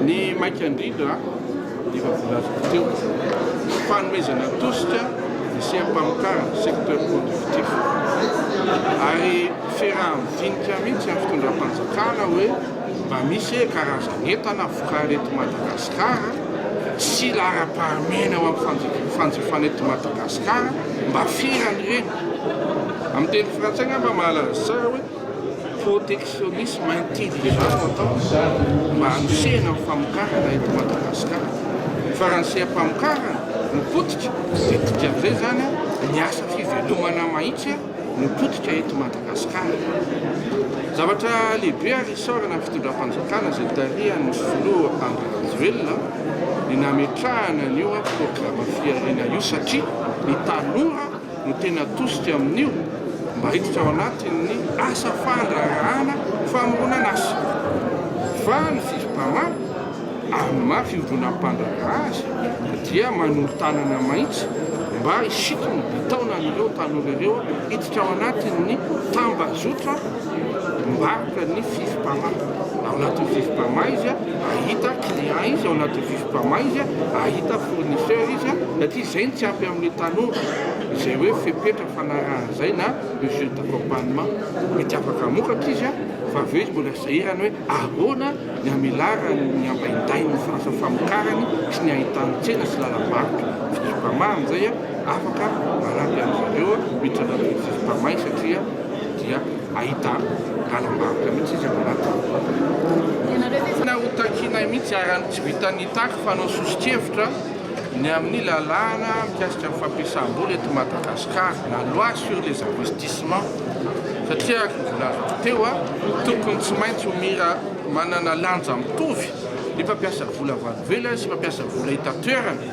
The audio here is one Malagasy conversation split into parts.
Ny maika indrindra dia efa voalazako teo, fanomezana tosika ny seha-pamokarana, secteur productif, ary fiaraha-midinika mihitsy amin'ny fitondram-panjakana hoe mba misy e karazan'entana vokarina eto Madagasikara tsy laharam-pahamehana ho amin'ny fanjifana eto Madagasikara, mba ferana ireny. Amin'ny teny frantsay angamba mahalala azy tsara hoe protectionnisme intelligent no atao mba hanosehana ny famokarana eto Madagasikara. Fa raha ny seha-pamokarana no potika dia dikan'izay izany ny asa fivelomana mahitsy no potika eto Madagasikara. Zavatra lehibe ary isaorana ny fitondram-panjakana izay tarihan'ny filoha Andry Rajoelina ny nametrahana an'io programa fihariana io satria ny tanora no tena tosika amin'io mba hiditra ao anatin'ny asa fandraharahana famoronan'asa fa ny Fimpama amin'ny maha fivondronam-pandraharaha azy dia manolo-tanana mahitsy mba hisintona hitaona an'ireo tanora ireo hiditra ao anatin'ny tambajotra mbarotra ny Fimpama. Ao anatin'ny Fimpama izy hahita client izy, ao anatin'ny Fimpama izy hahita fournisseur izy satria izay no tsy ampy amin'ilay tanora izay hoe fepetra fanarahana izay na mesure d'accompagnement. Mety afaka hamokatra izy fa avy eo izy mbola sahirana hoe ahoana ny hamelarany ny ambaindain'ny asa famokarany sy ny ahitany tsena sy lalam-barotra. Fimpama amin'izay afaka manampy an-dry zareo miditra anatin'ny Fimpama satria dia ahita lalam-barotra mihitsy izy ao anatiny. Tena ho takianay mihitsy ary tsy vitan'ny hitaky fa hanao soso-kevitra ny amin'ny lalàna mikasika ny fampiasam-bola eto Madagasikara, la loi sur les investissements, satria araka ny voalazako teo, tokony tsy maintsy ho mira manana lanja mitovy ny mpampiasa vola avy any ivelany sy mpampiasa vola eto an-toerana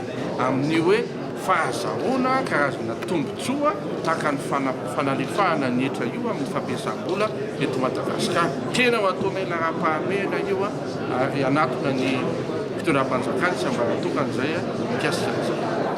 amin'ny hoe fahazahoana karazana tombontsoa tahaka ny fanalefahana ny hetra io amin'ny fampiasam-bola eto Madagasikara. Tena ho ataonay laharam-pahamehana io ary hanatona ny fitondram-panjakana sy ambaratongany izay mikasika an'izay.